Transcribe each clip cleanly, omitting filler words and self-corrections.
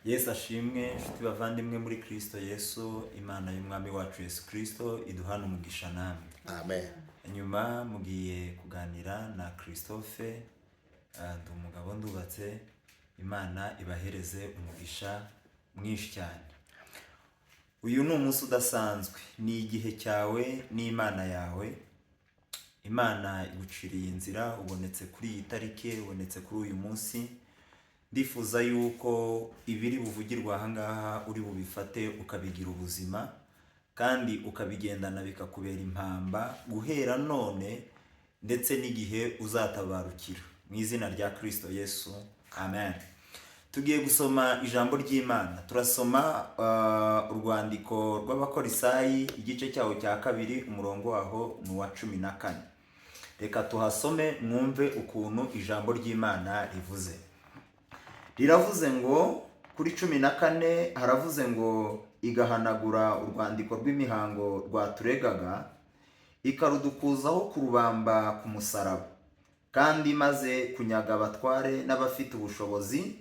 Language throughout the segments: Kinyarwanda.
Yesu ashimwe, inshuti bavandimwe muri Kristo Yesu. Imana y'Umwami wacu Yesu Kristo iduhana umugisha namwe. Amen. Nyuma mugiye kuganira na Christophe, ndi umugabo, ndubatse. Imana ibahereze umugisha mwinshi cyane. Uyu ni umunsi udasanzwe, ni igihe cyawe n'Imana yawe. Imana iguciriye inzira, ubonetse kuri iyi tariki, ubonetse kuri uyu munsi. Ndifuza yuko ibiri buvugirwa aha ngaha uri bubifate ukabigira ubuzima kandi ukabigendana, bikakubera impamba guhera none ndetse n'igihe uzatabarukira, mu izina rya Kristo Yesu, amen. Tugiye gusoma ijambo ry'Imana. Turasoma urwandiko rw'Abakorisayi, igice cyaho cya 2, umurongo waho ni uwa 14. Reka tuhasome mwumve ukuntu ijambo ry'Imana rivuze. Riravuze ngo, kuri 14 haravuze ngo: "Igahanagura urwandiko rw'imihango rwaturegaga, ikarudukuzaho kurubamba ku musaraba. Kandi imaze kunyaga abatware n'abafite ubushobozi,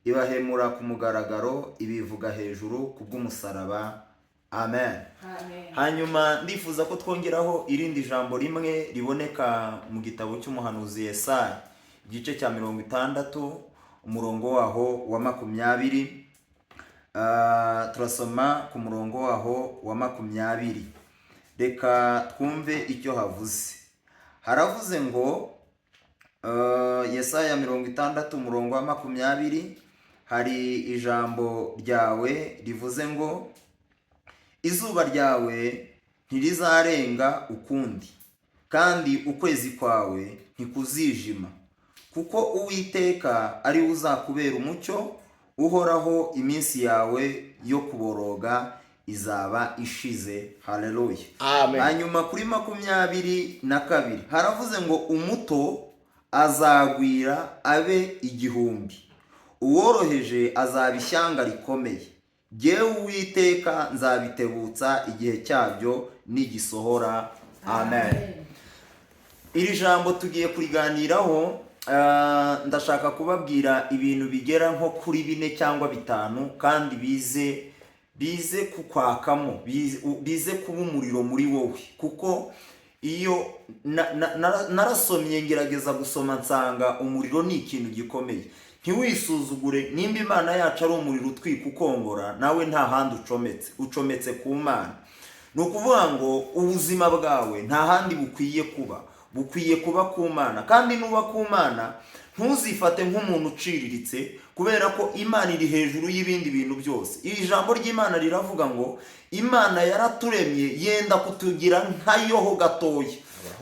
ibahemura ku mugaragaro, ibivuga hejuru ku bw'umusaraba." Amen. Amen. Hanyuma ndifuza ko twongeraho irindi jambo rimwe riboneka mu gitabo cy'umuhanuzi Yesaya, igice cya 60, umurongo waho wa 20. Turasoma ku murongo waho wa 20. Reka twumve icyo havuze. Haravuze ngo, Yesaya 60, umurongo wa 20, hari ijambo ryawe rivuze ngo: "Izuba ryawe ntirizarenga ukundi, kandi ukwezi kwawe ntikuzijima, kuko Uwiteka ari we uzakubera umucyo uhoraho, iminsi yawe yo kuboroga izaba ishize." Haleluya. Amen. Hanyuma kuri 22 haravuze ngo: "Umuto azagwira abe 1000, uworoheje azaba ishyanga rikomeye. Jyewe Uwiteka nzabitebutsa igihe cyabyo nigisohora." Amen. Iri jambo tugiye kuriganiraho. Ndashaka kubabwira ibintu bigera nko kuri bine cyangwa bitanu, kandi bize kukwakamo, bize kuba umuriro muri wowe, kuko iyo narasomye, ngerageza gusoma, nsanga umuriro ni ikintu gikomeye. Ntiwisuzugure. Nimba Imana yacu ari umuriro utwika ukongora, nawe nta handi ucometse, ucometse ku Mana. Ni ukuvuga ngo ubuzima bwawe nta handi bukwiye kuba, bukwiye kuba ku Mana. Kandi nuba ku Mana, ntuzifate nk'umuntu uciriritse, kubera ko Imana iri hejuru y'ibindi bintu byose. Iri jambo ry'Imana riravuga ngo Imana yaraturemye, yenda kutugira nkayo gatoya,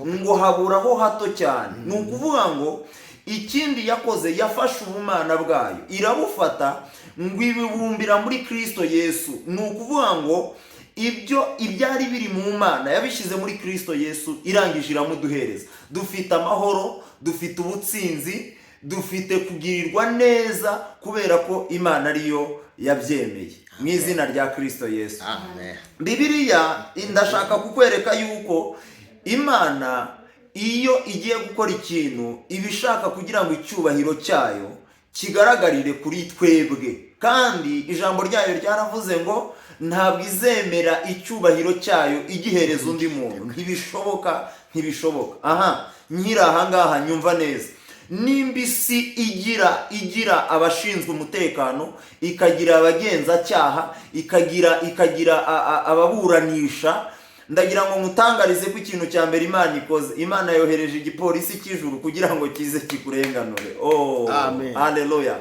ngo haburaho hato cyane. Ni ukuvuga ngo ikindi yakoze, yafashe ubumana bwayo irabufata, ngo ibibumbira muri Kristo Yesu. Ni ukuvuga ngo ibyo ibyari biri mu Mana yabishyize muri Kristo Yesu, irangije iramuduhereza. Dufite amahoro, dufite ubutsinzi, dufite kugirirwa neza, kubera ko Imana ariyo yabyemeye, mu izina rya Kristo Yesu. Amen. Bibiliya, ndashaka kukwereka yuko Imana iyo igiye gukora ikintu, iba ishaka kugira ngo icyubahiro cyayo kigaragarire kuri twebwe. Kandi ijambo ryayo ryaravuze ngo ntabwo izemera icyubahiro cyayo igihereza undi muntu. Ntibishoboka, ntibishoboka. Aha nkiri ahangaha, nyumva neza. Nimba isi igira abashinzwe umutekano, ikagira abagenzacyaha, ikagira ababuranisha, ndagira ngo mutangarize ko ikintu cya mbere Imana ikoze, Imana yohereje igipolisi cy'ijuru kugira ngo kize kikurenganure. Oh. Amen. Haleluya.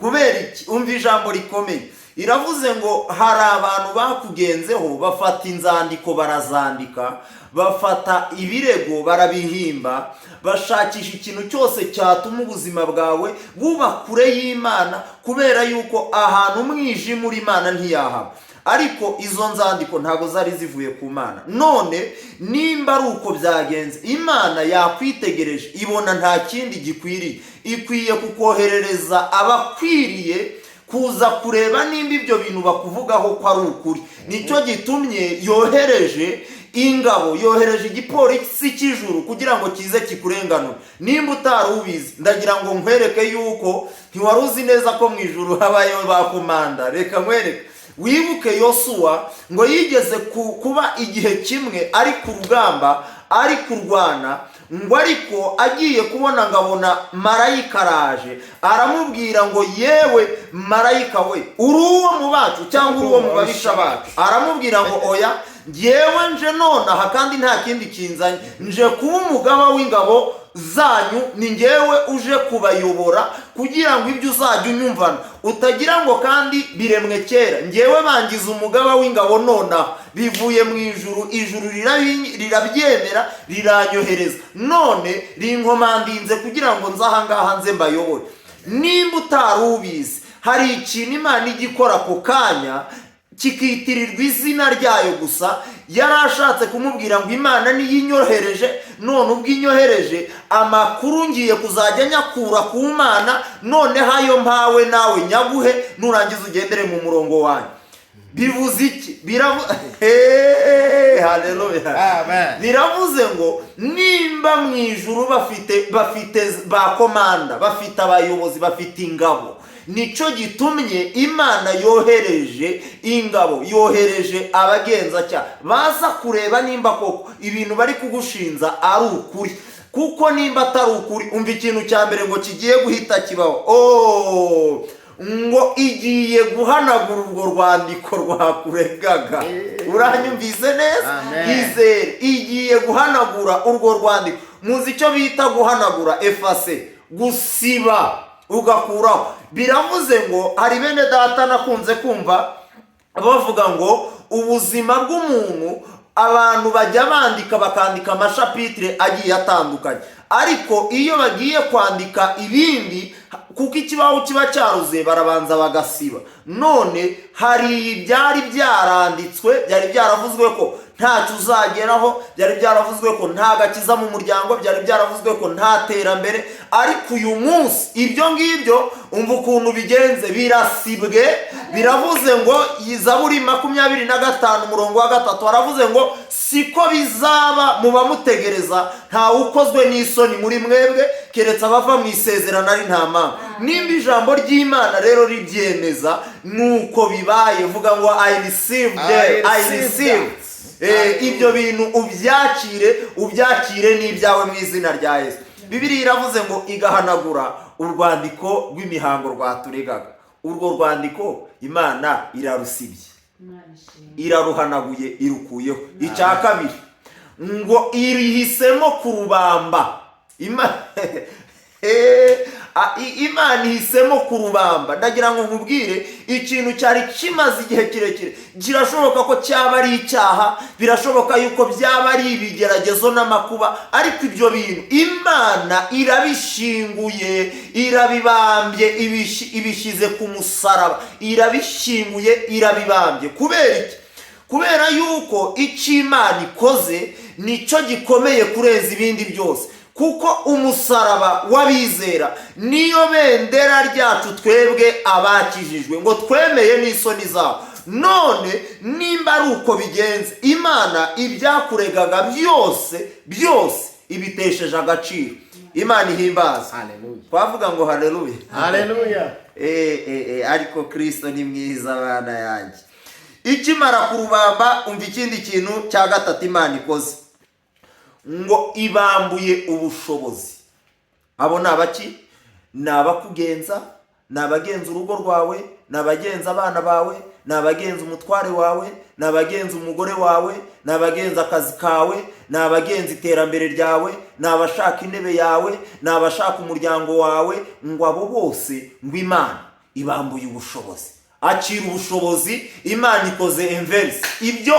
Kubera iki? Umva ijambo rikomeye. Iravuze ngo hari abantu bakugenzeho, bafata inzandiko barazandika, bafata ibirego barabihimba, bashakisha ikintu cyose cyatuma ubuzima bwawe buba kure y'Imana, kubera yuko ahantu umwijima uri Imana ntiyahaba. Ariko izo nzandiko ntabwo zari zivuye ku Mana. None nimba ari uko byagenze, Imana yakwitegereje ibona nta kindi gikwiriye, ikwiye kukoherereza abakwiriye kuza kureba nimba ibyo bintu bakuvugaho ko ari ukuri. Nicyo gitumye yohereje Ingabo yohereje igipolisi cy'ijuru kugira ngo kize kikurenganure. Nimba utari ubizi, ndagira ngo nkwereke yuko ntiwari uzi neza ko mu ijuru habayo ba komanda. Reka nkwereke. Wibuke Yosuwa ngo yigeze kuba igihe kimwe ari ku rugamba, ari kurwana, ngo ariko agiye kubona ngo abona marayika araje, aramubwira ngo: "Yewe marayika we, uri uwo mu bacu cyangwa uri uwo mu babisha bacu?" Aramubwira ngo: "Oya, ngewe nje nonaha kandi nta kindi kinzanye, nje kuba umugaba w'ingabo zanyu, ni ngewe uje kubayobora kugira ngo ibyo uzajya unyumvana utagira ngo kandi biremwe kera. Ngewe bangiza umugaba w'ingabo nonaha, bivuye mu ijuru, ijuru rirabyemera, riranyohereza, none rinkomandinze kugira ngo nze ahangaha nze mbayobore." Nimba utari ubizi, hari ikintu Imana ijya ikora ako kanya kikitirirwa izina ryayo gusa. Yari ashatse kumubwira ngo: "Imana niyo inyohereje, none ubwo inyohereje, amakuru ngiye kuzajya nyakura ku Mana, noneho ayo mpawe nawe nyaguhe, nurangiza ugendere mu murongo wanyu." Bivuze iki? Heee, haleluya! Amen. Biravuze ngo nimba mu ijuru bafite ba komanda, bafite abayobozi, bafite ingabo, nicyo gitumye Imana yohereje ingabo, yohereje abagenzacyaha baza kureba nimba koko ibintu bari kugushinza ari ukuri. Kuko nimba atari ukuri, umva ikintu cya mbere ngo kigiye guhita kibaho. Oh, ngo igiye guhanagura urwo rwandiko rwakuregaga. Uranyumvise neza? Amen. Izere, igiye guhanagura urwo rwandiko. Muzi icyo bita guhanagura? Effacer, gusiba, ugakuraho. Biravuze ngo hari bene data nakunze kumva bavuga ngo ubuzima bw'umuntu, abantu bajya bandika, bakandika amachapitre agiye atandukanye, ariko iyo bagiye kwandika ibindi, kuko ikibaho kiba cyaruze, barabanza bagasiba. None hari ibyari byaranditswe, byari byaravuzwe ko ntacyo uzageraho, byari byaravuzwe ko nta gakiza mu muryango, byari byaravuzwe ko nta terambere, ariko uyu munsi ibyo ngibyo, umva ukuntu bigenze, birasibwe. Biravuze ngo Zaburi 25 umurongo wa 3 haravuze ngo: "Siko bizaba mu bamutegereza, ntawe ukozwe n'isoni muri mwebwe, keretse abava mu isezerano ari nta mpamvu." Nimba ijambo ry'Imana rero ribyemeza, nuko bibaye. Vuga ngo: "I receive them, I I receive receive." that. Ibyo bintu ubyakire, ubyakire n'ibyawe mu izina rya Yesu. Bibiliya iravuze ngo igahanagura urwandiko rw'imihango rwaturegaga. Urwo rwandiko Imana irarusibye. Imana ishimwe. Iraruhanaguye, irukuyeho. Icya kabiri ngo irihisemo kurubamba. Imana ihisemo kurubamba. Ndagira ngo nkubwire ikintu cyari kimaze igihe kirekire. Kirashoboka ko cyaba ari icyaha, birashoboka yuko byaba ari ibigeragezo n'amakuba, ariko ibyo bintu Imana irabishinguye, irabibambye, ibishyize ku musaraba, irabishinguye, irabibambye. Kubera iki? Kubera yuko icyo Imana ikoze nicyo gikomeye kurenza ibindi byose, kuko umusaraba w'abizera niyo bendera ryacu twebwe abakijijwe, ngo twemeye n'isoni zabo. None nimba ari uko bigenze, Imana ibyakuregaga byose byose ibitesheje agaciro. Imana ihimbaza. Haleluya. Twavuga ngo haleluya. Haleluya. Ariko Kirisito ni mwiza, abana yanjye. Ikimara kurubamba, umva ikindi kintu cya gatatu Imana ikoze, ngo ibambuye ubushobozi. Abo ni abaki? Ni abakugenza, ni abagenza urugo rwawe, ni abagenza abana bawe, ni abagenza umutware wawe, ni abagenza umugore wawe, ni abagenza akazi kawe, ni abagenza iterambere ryawe, ni abashaka intebe yawe, ni abashaka umuryango wawe. Ngo abo bose, ngo Imana ibambuye ubushobozi. Akira ubushobozi. Imana ikoze inverse ibyo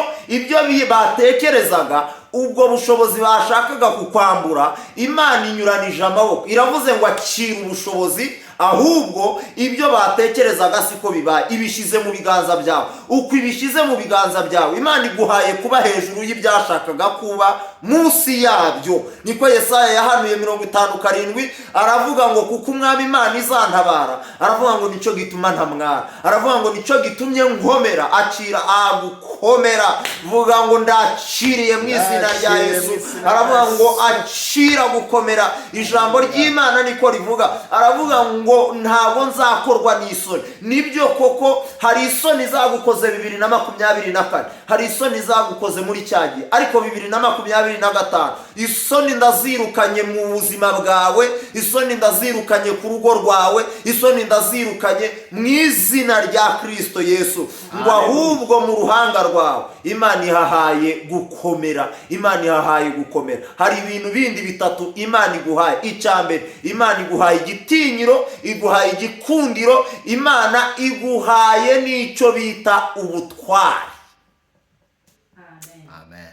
batekerezaga. Ubwo bushobozi bashakaga kukwambura, Imana inyuranije amaboko, iravuze ngo: "Akira ubushobozi, Ahubwo ibyo batekerezaga siko bibaye, ibishyize mu biganza byawe. Uko ibishyize mu biganza byawe, Imana iguhaye kuba hejuru y'ibyashakaga kuba munsi yabyo. Niko Yesaya yahanuye 57, aravuga ngo kuko Umwami Imana izantabara, aravuga ngo nicyo gituma ntamwara, aravuga ngo nicyo gitumye nkomera. Acira agukomera, vuga ngo ndaciriye mu izina rya Yesu. Aravuga ngo acira gukomera. Ijambo ry'Imana niko rivuga, aravuga ngo ntabwo nzakorwa n'isoni. Nibyo koko, hari isoni zagukoze 2024, hari isoni zagukoze muri cya gihe, ariko 2025 isoni ndazirukanye mu buzima bwawe, isoni ndazirukanye ku rugo rwawe, isoni ndazirukanye mu izina rya Kirisito Yesu. Ngo ahubwo mu ruhanga rwawe Imana ihahaye gukomera, Imana ihahaye gukomera. Hari ibintu bindi bitatu Imana iguhaye. Icya mbere, Imana iguhaye igitinyiro, iguhaye igikundiro, Imana iguhaye n'icyo bita ubutwari.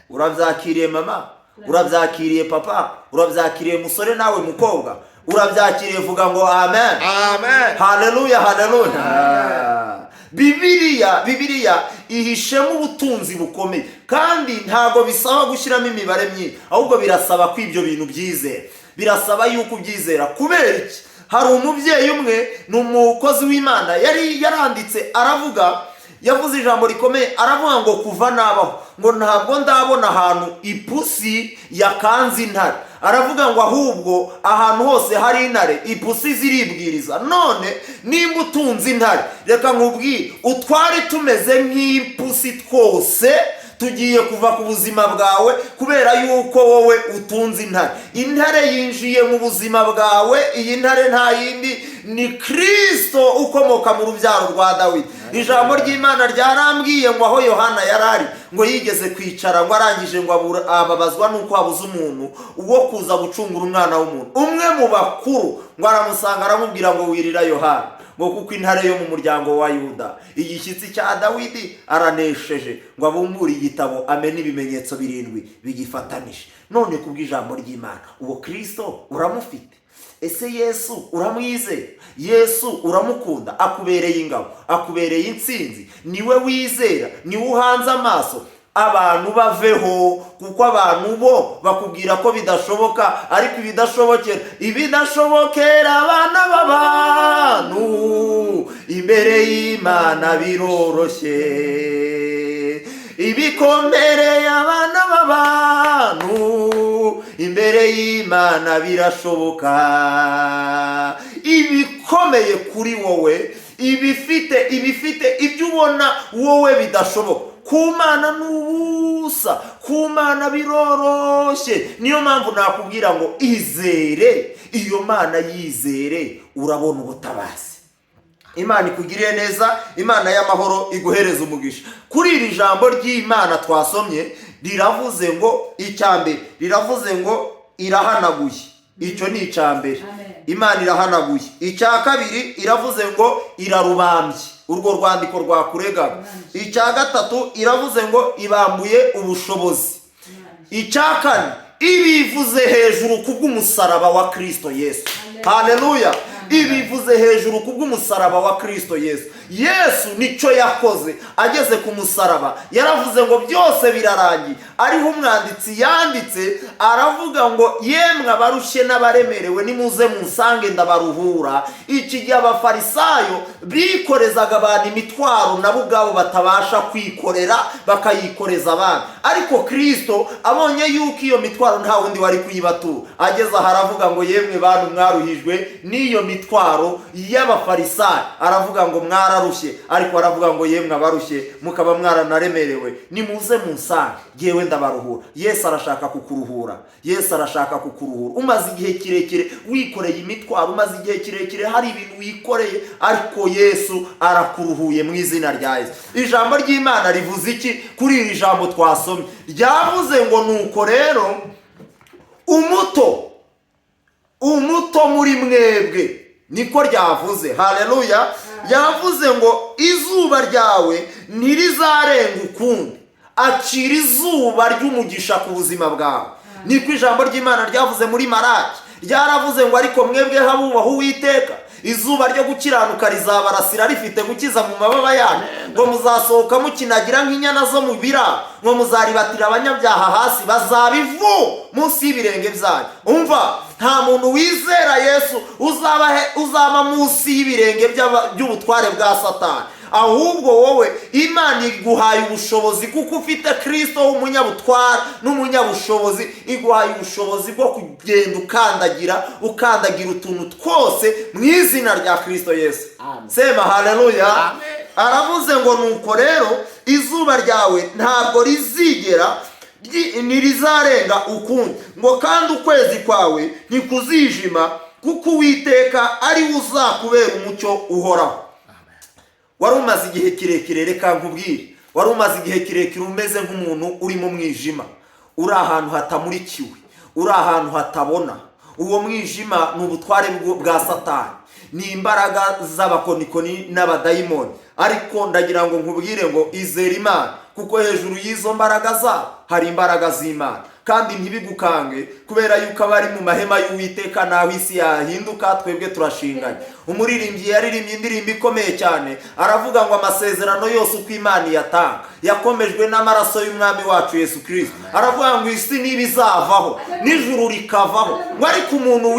Urabyakiriye mama? Urabyakiriye papa? Urabyakiriye musore nawe mukobwa? Urabyakiriye? Vuga ngo amen. Amen. Haleluya, haleluya. Bibiliya ihishemo ubutunzi bukomeye, kandi ntabwo bisaba gushyiramo imibare myinshi, ahubwo birasaba ko ibyo bintu byizera, birasaba yuko ubyizera. Kubera iki? Hari umubyeyi umwe, ni umukozi w'Imana, yari yaranditse, aravuga, yavuze ijambo rikomeye, aravuga ngo kuva nabaho ngo ntabwo ndabona ahantu ipusi yakanze intare. Aravuga ngo ahubwo ahantu hose hari intare, ipusi ziribwiriza. None nimba utunze intare, reka nkubwire, utwari tumeze nk'ipusi twose tugiye kuva ku buzima bwawe, kubera yuko wowe utunze intare. Intare yinjiye mu buzima bwawe. Iyi ntare nta yindi, ni Kirisito ukomoka mu rubyaro rwa Dawidi. Ijambo ry'Imana ryarambwiye ngo aho Yohana yari ari, ngo yigeze kwicara, ngo arangije ngo ababazwa n'uko habuze umuntu wo kuza gucungura umwana w'umuntu. Umwe mu bakuru ngo aramusanga, aramubwira ngo wirira Yohana, ngo kuko intare yo mu muryango wa Yuda, igishyitsi cya Dawidi, aranesheje, ngo abumbure igitabo, amene ibimenyetso birindwi bigifatanije. None kubw'ijambo ry'Imana, uwo Kirisito uramufite? Ese Yesu uramwizeye? Yesu uramukunda? Akubereye ingabo, akubereye intsinzi, niwe wizera, niwe uhanze amaso. Abantu baveho, kuko abantu bo bakubwira ko bidashoboka, ariko ibidashobokera abana b'abantu imbere y'Imana biroroshye. Ibikomereye abana b'abantu imbere y'Imana birashoboka. Ibikomeye kuri wowe, ibifite ibyo ubona wowe bidashoboka, ku Mana ni ubusa, ku Mana biroroshye. Niyo mpamvu nakubwira ngo izere iyo Mana, yizere, urabona ubutabazi. Imana ikugiriye neza, Imana y'amahoro iguhereza umugisha. Kuri iri jambo ry'Imana twasomye, riravuze ngo icya mbere, riravuze ngo irahanaguye. Icyo ni icya mbere, Imana irahanaguye. Icya kabiri, iravuze ngo irarubambye urwo rwandiko rwakuregaga. Icya gatatu, iravuze ngo ibambuye ubushobozi. Icya kane, ibivuze hejuru kubw'umusaraba wa Kirisito Yesu. Haleluya! Ibivuze hejuru kubw'umusaraba wa Kirisito Yesu. Yesu nicyo yakoze ageze ku musaraba, yaravuze ngo byose birarangiye. Ariho umwanditsi yanditse, aravuga ngo yemwe abarushye n'abaremerewe, nimuze munsange ndabaruhura. Iki gihe abafarisayo bikorezaga abantu imitwaro nabo ubwabo batabasha kwikorera, bakayikoreza abandi. Ariko Kirisito abonye yuko iyo mitwaro nta wundi wari kuyibatura, ageze aha aravuga ngo yemwe bantu mwaruhijwe n'iyo mitwaro y'abafarisayo, aravuga ngo mwararushye, ariko aravuga ngo yemwe abarushye mukaba mwaranaremerewe, nimuze munsange, yewe ndabaruhura. Yesu arashaka kukuruhura, Yesu arashaka kukuruhura. Umaze igihe kirekire wikoreye imitwaro, umaze igihe kirekire hari ibintu wikoreye, ariko Yesu arakuruhuye mu izina rya Yesu. Ijambo ry'Imana rivuze iki kuri iri jambo twasomye? Ryavuze ngo nuko rero umuto, umuto muri mwebwe, niko ryavuze. Haleluya! Yavuze ngo izuba ryawe ntirizarenga ukundi. Acira izuba ry'umugisha ku buzima bwawe. Niko ijambo ry'Imana ryavuze muri Maraki, ryaravuze ngo ariko mwebwe habubaha Uwiteka, Izuba ryo gukiranuka rizabarasira rifite gukiza mu mababa yanyu, ngo muzasohoka mukinagira nk'inyana zo mu biraro, ngo muzaribatira abanyabyaha hasi, bazaba ivu munsi y'ibirenge byanyu. Umva, nta muntu wizera Yesu uzaba munsi y'ibirenge by'ubutware bwa Satani. Ahubwo wowe Imana iguhaye ubushobozi, kuko ufite Kirisito w'umunyabutware n'umunyabushobozi. Iguhaye ubushobozi bwo kugenda ukandagira, ukandagira utuntu twose mu izina rya Kirisito Yesu. Amen. Sema haleluya. Amen. Aravuze ngo nuko rero izuba ryawe ntabwo rizigera ntirizarenga ukundi, ngo kandi ukwezi kwawe ntikuzijima, kuko Uwiteka ari we uzakubera umucyo uhoraho. Wari umaze igihe kirekire, reka nkubwire, wari umaze igihe kirekire umeze nk'umuntu uri mu mwijima, uri ahantu hatamurikiwe, uri ahantu hatabona. Uwo mwijima ni ubutware bwa Satani, ni imbaraga z'abakonikoni n'abadayimoni. Ariko ndagira ngo nkubwire ngo izere Imana, kuko hejuru y'izo mbaraga zabo hari imbaraga z'Imana. Kandi ntibigukange, kubera yuko abari mu mahema y'Uwiteka, naho isi yahinduka, twebwe turashinganye. Umuririmbyi yaririmbye indirimbo ikomeye cyane, aravuga ngo amasezerano yose uko Imana iyatanga yakomejwe n'amaraso y'Umwami wacu Yesu Kirisito. Aravuga ngo isi niba izavaho n'ijuru rikavaho, ngo ariko umuntu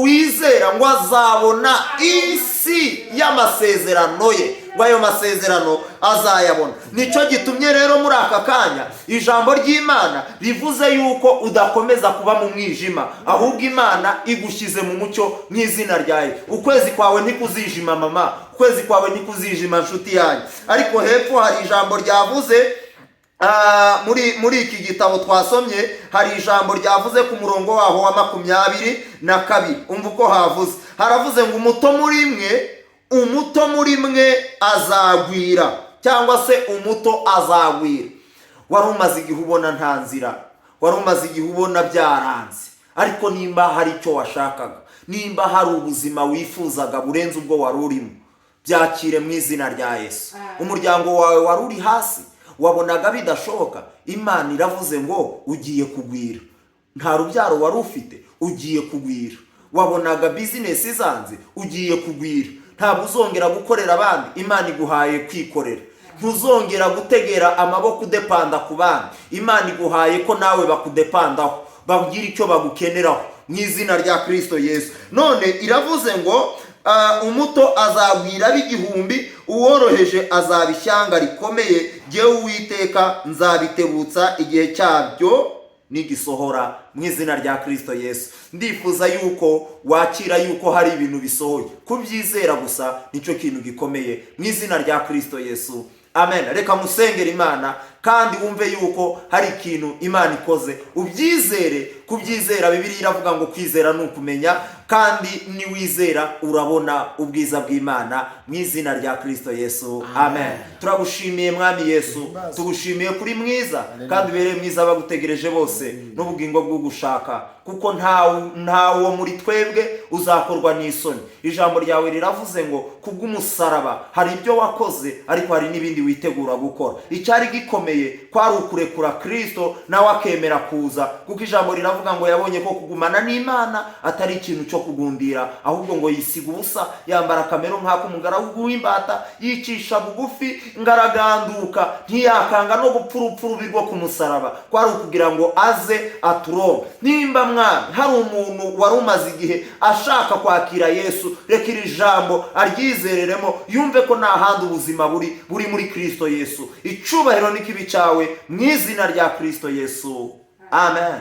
wizera ngo azabona isi y'amasezerano ye, ngo ayo masezerano azayabona. Nicyo gitumye rero muri aka kanya ijambo ry'Imana rivuze yuko udakomeza kuba mu mwijima, ahubwo Imana igushyize mu mucyo mu izina ryayo. Ukwezi kwawe ntikuzijima mama, ukwezi kwawe ntikuzijima nshuti yanjye. Ariko hepfo hari ijambo ryavuze, muri iki gitabo twasomye, hari ijambo ryavuze ku murongo waho wa 22. Umva uko havuze, haravuze ngo umuto muri mwe azagwira, cyangwa se umuto azagwira. Wari umaze igihe ubona nta nzira, wari umaze igihe ubona byaranze, ariko nimba hari icyo washakaga, nimba hari ubuzima wifuzaga burenze ubwo wari urimo, byakire mu izina rya Yesu. Umuryango wawe wari uri hasi, wabonaga bidashoboka, Imana iravuze ngo ugiye kugwira. Nta rubyaro wari ufite, ugiye kugwira. Wabonaga bizinesi zanze, ugiye kugwira. Ntabwo uzongera gukorera abandi, Imana iguhaye kwikorera. Ntuzongera gutegera amaboko udepanda ku bandi, Imana iguhaye ko nawe bakudepandaho, bagira icyo bagukeneraho mu izina rya Kirisito Yesu. None iravuze ngo umuto azagwira ab'igihumbi, uworoheje azaba ishyanga rikomeye. Jyewe Uwiteka nzabitebutsa igihe cyabyo nigisohora mu izina rya Kirisito Yesu. Ndifuza yuko wakira yuko hari ibintu bisohoye. Kubyizera gusa nicyo kintu gikomeye mu izina rya Kirisito Yesu. Amen. Reka musengere Imana, kandi wumve yuko hari ikintu Imana ikoze, ubyizere. Kubyizera, Bibiliya iravuga ngo kwizera ni ukumenya, kandi niwizera urabona ubwiza bw'Imana mu izina rya Kirisito Yesu. Amen. Turagushimiye Mwami Yesu, tugushimiye kuri mwiza kandi ubereye mwiza abagutegereje bose n'ubugingo bw'ugushaka, kuko ntawo muri twebwe uzakorwa n'isoni. Ijambo ryawe riravuze ngo kubw'umusaraba hari ibyo wakoze, ariko hari n'ibindi witegura gukora. Icyari gikomeye kwari ukurekura Kristo nawe akemera kuza, kuko ijambo riravuga ngo yabonye ko kugumana n'Imana atari ikintu cyo kugundira, ahubwo ngo yisiga ubusa, yambara akamero nk'ak'umugaragu w'imbata, yicisha bugufi ngaraganduka, ntiyakanga no gupfa urupfu rubi rwo ku musaraba. Kwari ukugira ngo aze aturonke. Nimba Mwami hari umuntu wari umaze igihe ashaka kwakira Yesu, reka iri jambo aryizereremo, yumve ko nta handi ubuzima buri muri Kristo Yesu. Icubahiro n'ikibi cyawe mu izina rya Kristo Yesu. Amen.